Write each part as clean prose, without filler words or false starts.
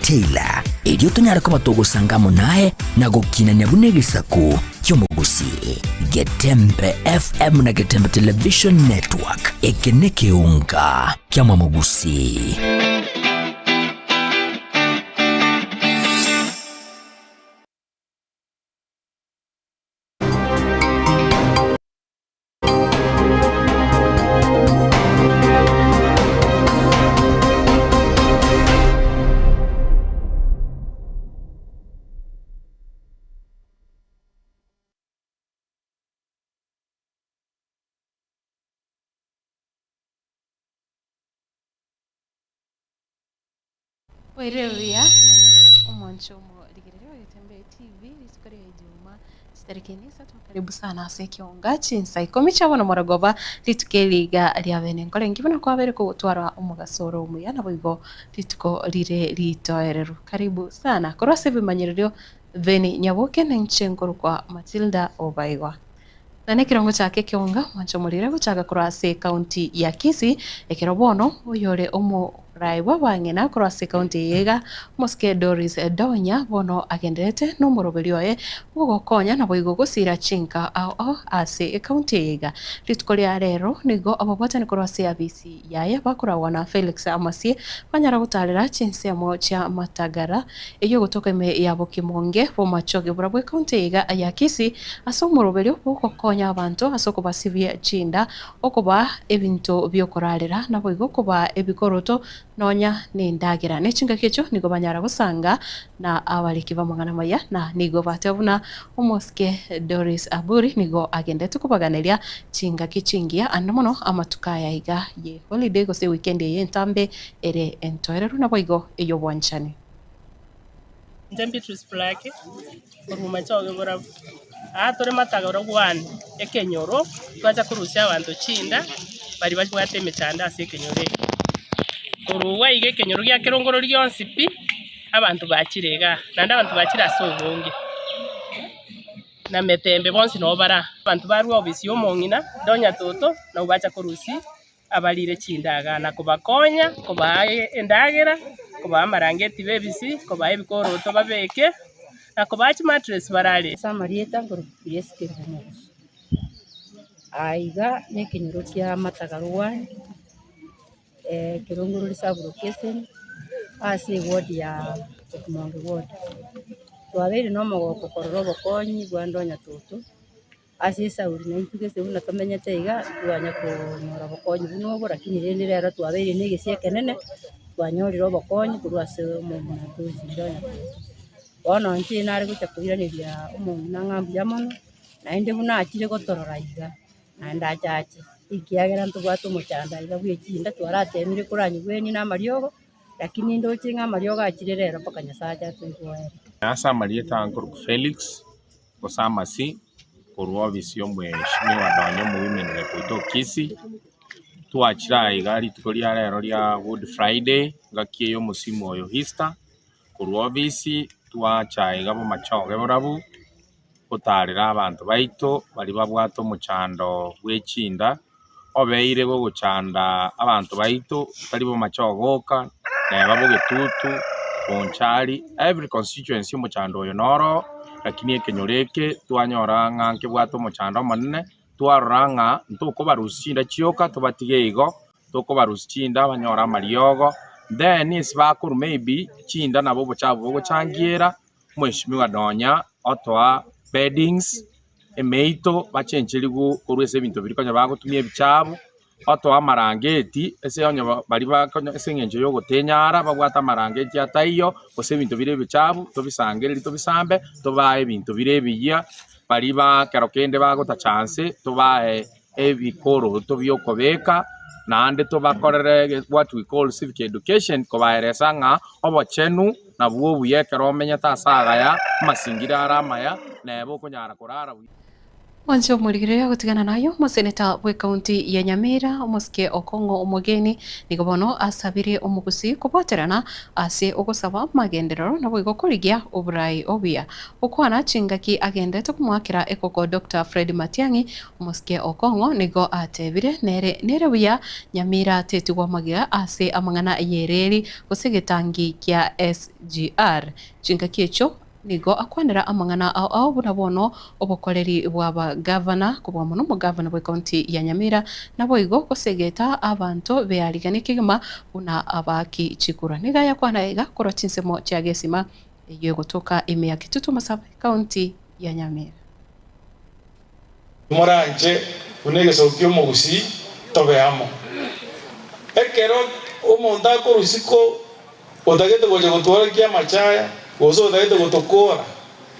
Taylor, erio tonyare koba togosanga amo naye na gokinania buna egesaku ki'omogusii. Getembe FM na Getembe Television Network, eke nekeunga ki'amamogusii. Oire buya naende omwanche omorigereria o Getembe TV rituko ria Ijumaa chitariki ine isato karibu sana ase ekionga chinsa ikomi chia bono morogoba rituko eri iga ria bene nkore nki buna kwabeire kogotwara omogaso ore omuya naboigo rituko rire ritoereru karibu sana korwa ase ebimanyererio Beni Nyaboke na inche nkorokwa Matilda Obaigwa. Na nekerongo chake ekionga mwanche omorire gochaka korwa ase ekaunti ya Kisii, ekero bono oyore omoraai bw'abang'ina korwa ase ekaunti eye iga, Omosike Doris Donya bono agenderete nomoroberio oye bw'ogokonya naboigo gosiira chinka ao ao ase ekaunti eye iga. Rituko ria rero nigo ababwatani korwa ase abisi yaye bakoragwa na Felix Amasie banyara gotarera chinsemo chia Matagara eyio gotoka ime ya Bokimonge bw'Omachoge bura bw'ekaunti eye iga ya Kisii Ase omoroberio bw'ogokonya abanto ase okobasibia chinda, okobaa ebinto bi'okorarera, naboigo okobaa ebikoroto nonya nendagera. Ne chingaki echio nigo banyara gosanga na abariki b'amang'ana amaya, na nigo bateba buna omosike Doris Aburi nigo agenderete kobaganeria chingaki chingiya ande mono amatuko aya iga ye holiday gose weekend eye entambe ere entoereru naboigo ey'obwanchani. Inche Beatrice Pulaki, korwa Machoge borabu. Aa tore matagoro gwane ekenyoro, twacha korusia abanto chinda, baria babwate emechando ase ekenyoro eke. Korwa iga iga ekenyoro gia kerongorori gionsi pi, abanto bachire igaa, naende abanto bachire ase obonge, na metembe bonsi nabo bare aa. Abanto barwa ofisi ya omong'ina, Donya Toto, nabwo bacha korusia abarire chindaga na kobakonya, kobaa endagera, kobaa amarangeti b'ebisi, kobaa ebikoroto babeke, na kobaa chimatress bararere. Ase amarieta nkorokwa Grace Kerubo Mogusu. Aa iga nekenyoro kia Matagarwani, Kerongorori sub-location, ase eward ya Bokimonge ward. Twabeire na omogoko korora obokonyi bwa Ndonya Toto. Ase esauri naintwe gese buna tomenyete iga, twanya konyora obokonyi buna obo, lakini rende rero twabeire na egesio ekenene, twanyorire obokonyi korwa ase omong'ina tochire onya gocha. Bono inche nare gocha koiraneria omong'ina ng'a mbuya mono, naende buna achire gotorora iga, naende achache, ekiagera ntobwate omochando aiga bwa echinda twaratemire koranyigwenie na amariogo, lakini ndoche ng'a amariogo achire rero mpaka Nyasaye ache atoigwere. Ase amarieta nkorokwa Felix. gose amasi korwa ofisi y'omweshimiwa nonya omo-women rep oito o Kisii, twachire aiga rituko ria rero ria Good Friday, engaki eye omosimu oyo Easter, korwa ofisi twacha aiga bomachoge borabu, gotarera abanto baito baria babwate omochando bwe chinda, obeire gogochanda abanto baito tari bomachoge oka, neba bogetutu, bonchari, every constituency omochando oyo noro, lakini ekenyoro eke twanyora ng'a nkebwate omochando omonene, twarora ng'a ntokobarusia chinda chioka tobatige igo, tokobarusia chinda banyore amariogo, then ase bakorwa maybe chinda nabo obochafu bogochangiera, Omweshimiwa nonya otoa beddings, emeito bachencherigwe korwa ase ebinto biria konya bagotumia ebichabu, otoa amarangeti ase onye baria bakonya ase eng'encho ya ogotenyara babwate amarangeti ataiyo, gose ebinto bire ebichabu tobisangererie tobisambe, tobae ebinto bire ebiya, baria ba ekero kende bagotacha nse tobae ebikoroto bi'okobeka, naende tobakorere what we call civic education, kobaeresa ng'a obochenu nabwo obuya ekero omenyete ase agaya, amasingira are amaya, neba okonyara korara buya. Mwanche omorigereria agotigana naye omoseneta bw'ecounty ya Nyamira omosike Okong'o Omogeni nigo bono asabire omogusii kobwaterana ase ogosaba amagenderero naboigo korigia oborai obuya. Gokwana chingaki agendete komoakera ekoko Doctor Fred Matiang'i omosike Okong'o nigo atebire nere nere buya Nyamira tetigwa magega ase amang'ana y'ereri gose egetangi kia SGR. Chingaki echio Nigo akwanera amang'ana ao ao buna bono obokoreri bw'abagavana, kobua mono omogavana bw'ecounty ya Nyamira, naboigo gosegeta abanto beariganie kegima buna abaaki chikura. Nigo ayakwana iga korwa chinsemo chia Gesima eyio egotoka ime ya Kitutu Masaba ecounty ya Nyamira. Moranche buna egesaku ki'omogusii tobe amo. Ekero omonto akorwa isiko otagete gocha gotworokia amachaya, gose otagete gotokoora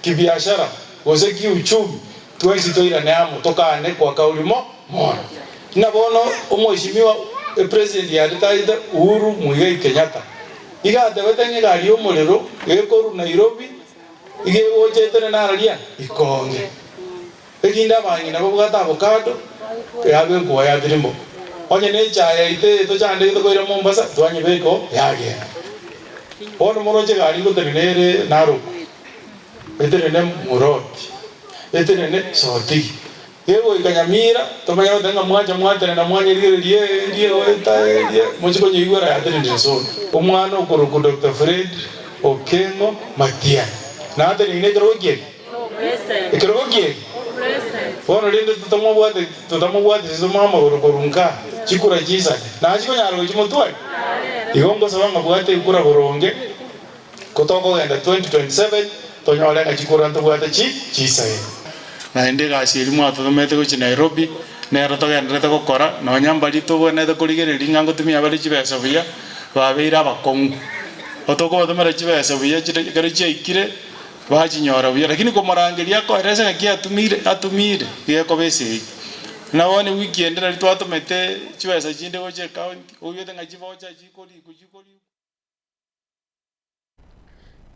kibiashara, gose kiuchumi, twensi toirane amo tokane kwa kauli mo mono. Buna bono omweshimiwa epresident yaritayete Uhuru Muigai Kenyatta iga atebete ng'a egari y'omorero gekorwa Nairobi iga egocha etenene araria ikonge. Erinde abang'ina babwate avocado, yabekwa yatirimboka. Onye nechae yaito eye tochandegete koira Mombasa, twanyebeka oo, yagenda. Bono moroche egari ngotenena ere Narok, etenene Muroti, etenene Sotigi. Gegoika Nyamira, tomanye goteba ng'a mwacha mwatenena mwanyerigereria eria egoeta eria, mochie konyeigwera yatenenire Sondu. Omwana okorokwa Doctor Fred Okengo Matiang'i nateneine ekerogo kiaye. Ekerogo kiaye. Bono rende totamobwate totamobwatisi tomoe amagoro korwa nka chikura chisane, nachi konyara gochimotware? Igo ngosaba ng'a bwate ekura boronge, ko tokogenda 2027 tonyore ng'a chikura ntobwate chi chisaine. Naende egasi eria mwatotomete gochia Nairobi, nero togendererete gokora, nonya mbaria tobwenerete korigereria ng'a ngotumia bare chibesa buya, babeire abakong'u. Otokobatomera chibesa buya chire ekero chiaikire, Bachinyora buya, lakini komorangeria akoerese ng'aki atumire atumire, gekoba esegi. Buna bono ewiki ende nari twatomete chibesa chinde gochia ecounty, oigwete ng'a chivocha chikorikwa chikorikwa.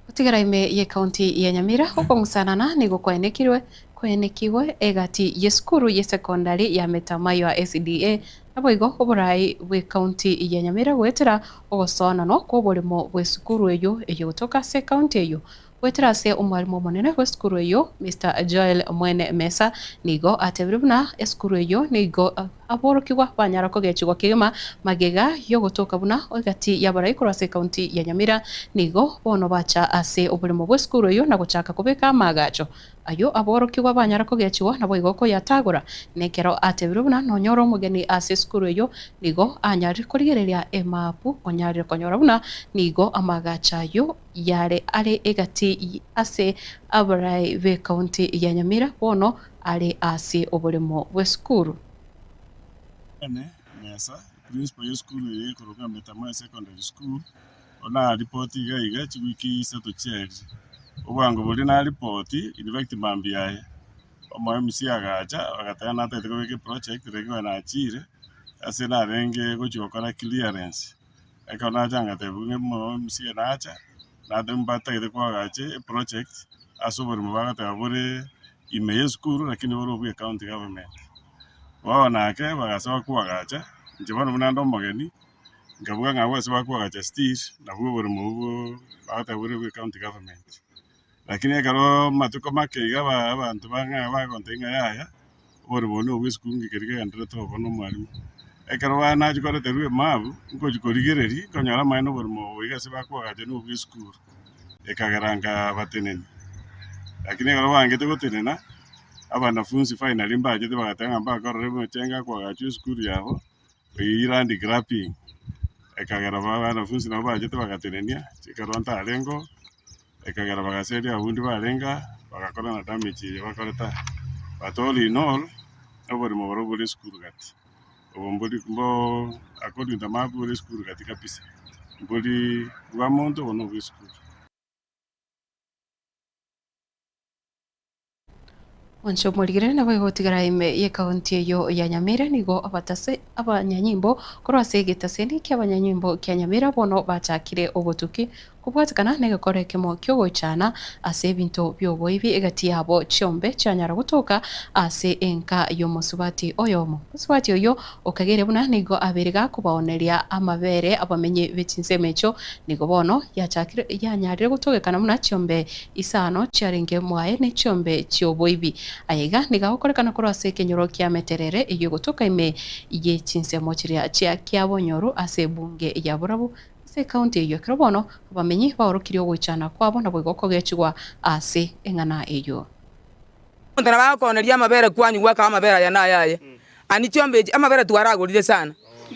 Gotigera ime y'ecounty ya Nyamira, okong'usanana nigo kwaenekirwe kwaenekigwe egati y'esukuru y'esekondari ya Metamaywa SDA naboigo oborai bw'ecounty ya Nyamira goetera ogosoananwa kw'oboremo bw'esukuru eyio eyogotoka ase ecounty eyio. Goetera ase omwalimu omonene bw'esukuru eyio, Mister Joel Mwene Mesa, nigo atebire buna esukuru eyio nigo aborokigwa banyara kogechigwa kegima magega y'ogotoka buna egati y'abarai korwa ase ecounty ya Nyamira nigo bono bacha ase oboremo bw'esukuru eyio na gochaka kobeka amaagacho Ayio aborokigwa banyara kogechigwa, naboigo koyatagora. Nekero atebirwe buna nonyore omogeni ase esukuru eyio, nigo anyarire korigereria emapu, onyarire konyora buna nigo amagacho ayio yare are egati ase abarai b'ecounty ya Nyamira bono are ase oboremo bw'esukuru. Ene mesa, principal y'esukuru eye ekorokwa Metamoya Secondary School, Naripoti iga iga chiwiki isato chiaerire. Obwango boria naripoti, in fact mambia aye, omo MC agacha agateba natagete kobeka eproject lakini konya nachire, ase narenge gochia gokora clearance. Ekero nacha ngatebiwa ng'a omo MC nacha, natebia mbatagete koagacha eproject ase oboremo bagoteba bore ime ya esukuru lakini bore obwa ecounty government. Bono ake bagasoa koagacha, inche bono buna nde omogeni. Nkabuga ng'a abwo ase bakoagacha still nabwo oboremo obwo bagoteba bore bwe county government. Lakini ekero amatuko make iga aba abanto bang'a bagontebia ng'a yaya, oboremo obo nobwa esukuru nki keria kegendererete obo na omwalimu. Ekero ba nachia koreterwa emabu, nkochi korigereria, nkonyora amaene oboremo obo iga ase bakoagacha nobwa esukuru, ekagera nkabatenenia. Lakini ekero bangete gotenena, abanafunsi finally mbachete bagateba ng'a mbakorora emechenge akoagachwa esukuru yabo. Eyio land grabbing, ekagera abanafunsi nabo bachete bagatenenia, ekero ntarengeo, ekagera bagaseria ababundi barenge aa, bagakora na damage eye bakorete aa. But all in all, oboremo boria bore esukuru gati, obo mbori mboo according to map bore esukuru gati kabisa, mbori bwa monto obo nobwa esukuru. Mwanche omorigereri nabo egotigara ime y'ekaunti eyio ya Nyamira nigo abatase abanyanyimbo korwa ase egetaseni ki'abanyanyimbo kia Nyamira bono bachakire obotuki. Kobwatekana negekora ekemo ki'ogoichana ase ebinto bi'oboibi egati yabo chiombe chianyara gotoka ase enka y'omosubati oyomo. Omosubati oyio okageire buna nigo abeire gakobaoneria amabere abamenyi be chinsemo echio, nigo bono yachakire yanyarire gotogekana buna chiombe isano chiarenge mwaye ne chiombe chi'oboibi. Aya iga nigo agokorekana korwa ase ekenyoro kia Meterere eyio egotoka ime ye chinsemo chiria chia Kiabonyoru ase ebunge ya Borabu Ase ekaunti eyio ekero bono abamenyi baorokirie ogoichana kwabo naboigo okogechigwa ase eng'ana eyio. Omonto nabo agokooneria amabere kwanywa gwakaba amabere aya naye aye. Ani chiombe echi amabere twaragorire sana.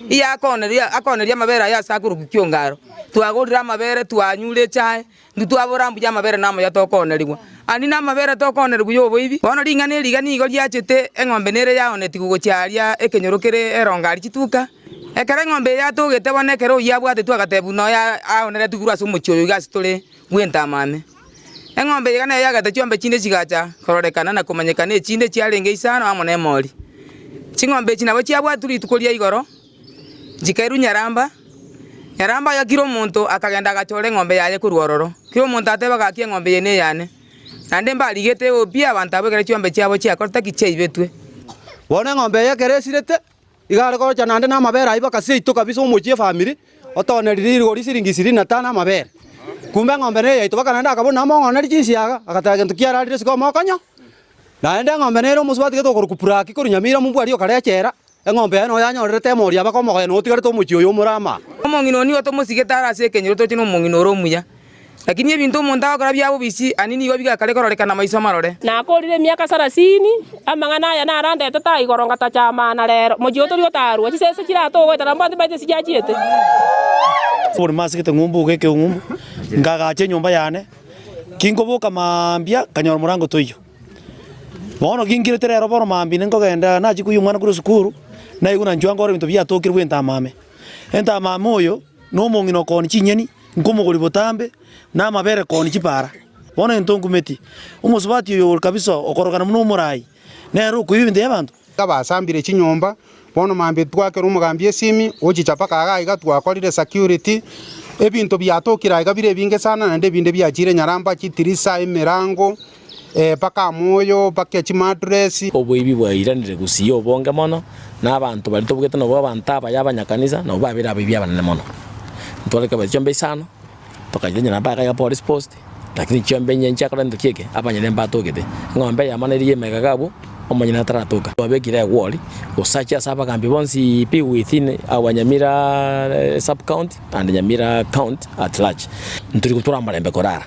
Iye akooneria akooneria amabere aye ase akorokwa kiongaro. Twagorire amabere twanyure echae, intwe twabora mbuya amabere namuya tokoonerigwa. Ani namabere tokoonerigwa ya oboibi. Bono ring'ana eri iga nigo riachete eng'ombe nere yaonetigwe gochia aria ekenyoro kere erongo aria chituka. Ekero eng'ombe eye yatogete bono ekero oyio abwatetwe agatebwa buna oyo aoneretwe korwa ase omochie oyo iga ase tore bw'entamame. Eng'ombe eye iga nero yagete chiombe chinde chigacha kororekana na komanyekana echinde chiarenge isano amo nemori. Ching'ombe echi nabo chiabwatwe rituko ria igoro, chikairwa nyaramba, nyaramba aya kera omonto akagenda agachora eng'ombe yaye korwa ororo. Kera omonto ateba gaki eng'ombe eye neyane. Naende mbarigete pi abanto abwo ekero chiombe chiabo chiakorete ki chiaibetwe. Bono eng'ombe eye ekero esirete, Iga are gocha naende namabere ayio mpaka seito kabisa omochie efamiri, otonerire rigori siringi ishirini na tano amabere. Kumbe eng'ombe neye yaito mpaka naende akabora namo ong'oneri chinsiaga, agateba gento kiararire isiko omokonyo. Naende eng'ombe nere omosubati gete okorokwa Puraki korwa Nyamira mobua aria okare echela, eng'ombe yaye noyo yanyorerete emori aba komogoya noyo otigarete omochie oyo omore ama. Omong'ina oo nigo tomosigete are ase ekenyoro toche nomong'ina ore omuya. Lakini ebinto omonto agokora bia bobisi, ani nigo bigakare kororekana maiso amarore. Nakorire emiaka sarasini, amang'ana aya narandete taa igoro ngatacha amana rero, mochie otori otarua, chisese chiratogoeta na mbanto mbaete ase chiachiete. Oborimo ase geteng'umbu iga ekeung'umbu, nkagacha enyomba yane, kinkoboka maambia, nkanyora omorango toiyo. Bono ginkirete rero bono maambia ninkogenda nachia koiywa omwana korwa esukuru, naigwa nanchwa nkore ebinto biatokire bwa entamame. Entamame oyo, na omong'ina okoonia chinyeni, nkomogori botambe, na amabere koonia chipara. Bono egento nkumeti, omosubati oyo ore kabisa okorokana buna omorai, nere okoiba ebinto bi'abanto. Basambire chinyomba, bono mambia twakera omogambi esimi, ochicha mpaka iga iga twakorire security, ebinto biatokire aiga bire ebinge sana naende ebinde biachire nyaramba, chitirisa, emerango, mpaka amoyo, mpaka chimattress. Oboibi bwairanire gusii obonge mono, na abanto baria tobugete nabwo abanto abaya abanyakanisa, nabwo babeire abaibi abanene mono. Ntwareke baria chiombe isano, tokachirenyera mpaka iga police post, lakini chiombe inye nchiakorentwa ki eke, abanyene mbatogete. Eng'ombe eyemo nere y'emegega iga abwo, omonyene ataratoka. Twabekire egwori, gosachi ase abagambi bonsi pi within our Nyamira sub county and Nyamira county at large. Ntori gotura amalembe korara.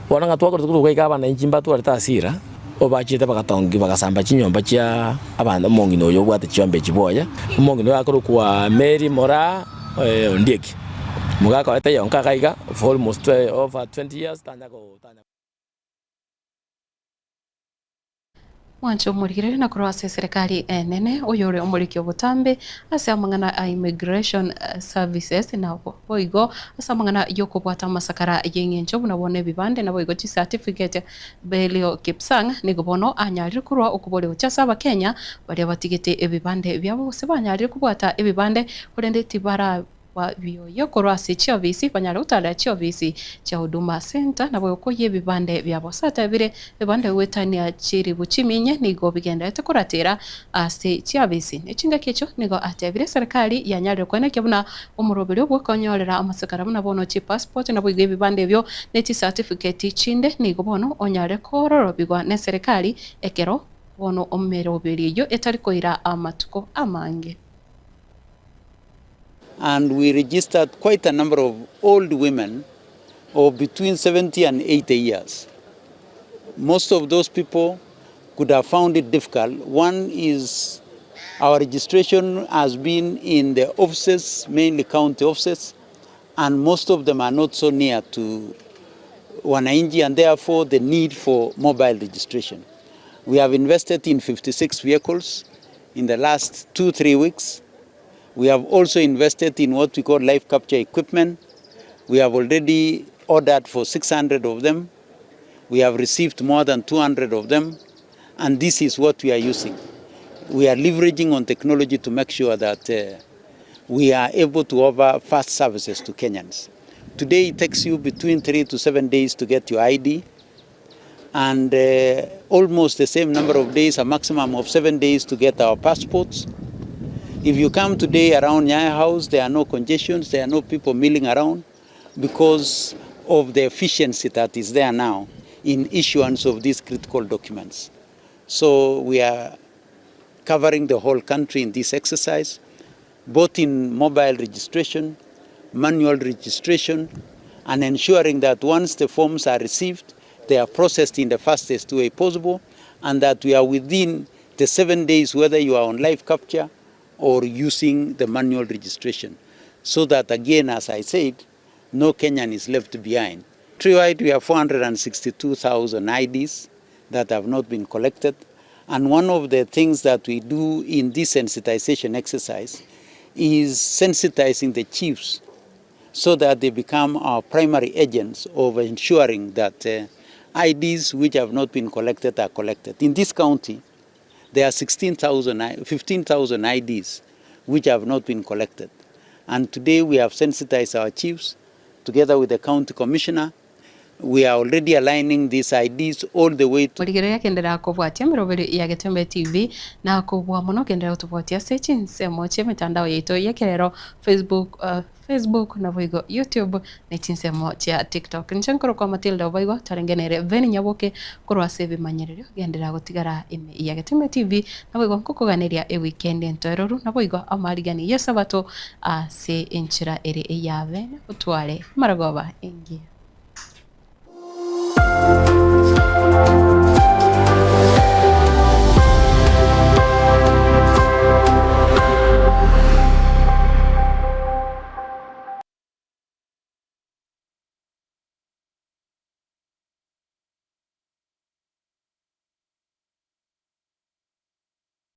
Bono ng'a twakorete korwa iga abananchi mbatwarete hasira, obachete bagatongi bagasamba chinyomba chia abanto omong'ina oyo obwate chiombe echi bwoye, omong'ina oyo akorokwa Mary Moraa Ondieki, mogakorete yonka iga iga for almost over 20 years tanya go tanya. Mwanche omorigereria na korwa ase eserekari enene oyore omoriki obotambe ase amang'ana a Immigration Services na boigo ase amang'ana y'okobwata amasakara y'eng'encho buna bono ebibande naboigo chicertificate Belio Kipsang nigo bono anyarire korwa okoboria gochia ase abakenya baria batigete ebibande biabo gose banyarire kobwata ebibande korende tibara Babioyie korwa ase chiofisi banyare gotarera chiofisi chia Huduma Centre nabo okoyia ebibande biabo. Ase atebire, ebibande goetania chiribu chiminye nigo bigendererete koratera ase chiafisi. Ne chingaki echio nigo atebire eserekari yanyarire koenekia buna omoroberio bw'okonyorera amasakara buna bono chipassport naboigo ebibande ebio ne chicertificate chinde nigo bono onyare kororobigwa neserekari ekero bono emeroberio eyio etari koira amatuko amange. And we registered quite a number of old women of between 70 and 80 years. Most of those people could have found it difficult. One is our registration has been in the offices, mainly county offices, and most of them are not so near to Wananchi and therefore the need for mobile registration. We have invested in 56 vehicles in the last 2, 3 weeks. We have also invested in what we call life capture equipment. We have already ordered for 600 of them. We have received more than 200 of them, and this is what we are using. We are leveraging on technology to make sure that uh, we are able to offer fast services to Kenyans. Today it takes you between 3 to 7 days to get your ID and uh, almost the same number of days, a maximum of 7 days to get our passports. If you come today around Nyayo House, there are no congestions, there are no people milling around because of the efficiency that is there now in issuance of these critical documents. So we are covering the whole country in this exercise, both in mobile registration, manual registration, and ensuring that once the forms are received, they are processed in the fastest way possible, and that we are within the 7 days, whether you are on live capture or using the manual registration. So that again, as I said, no Kenyan is left behind. Countrywide, we have 462,000 IDs that have not been collected. And one of the things that we do in this sensitization exercise is sensitizing the chiefs so that they become our primary agents of ensuring that IDs which have not been collected are collected. In this county, there are 16,000, 15,000 IDs which have not been collected. And today we have sensitized our chiefs together with the county commissioner. We are already aligning these IDs all the way to Rigereria kenderera kobwatia emeroberi ya Getembe TV na kobua mono kenderera gotobwatia ase chinsemo chi'emetandao yaito y'ekerero Facebook, uh, Facebook naboigo YouTube ne chinsemo chia TikTok. Inche nkorokwa Matilda Oboigo tarenge nere Ben Nyaboke korwa ase ebimanyererio genderera gotigara ime ya Getembe TV naboigo nkokoganeria ewikendi entoereru naboigo amarigani y'esabato ase enchera ere eyabene otware amarogoba engiya.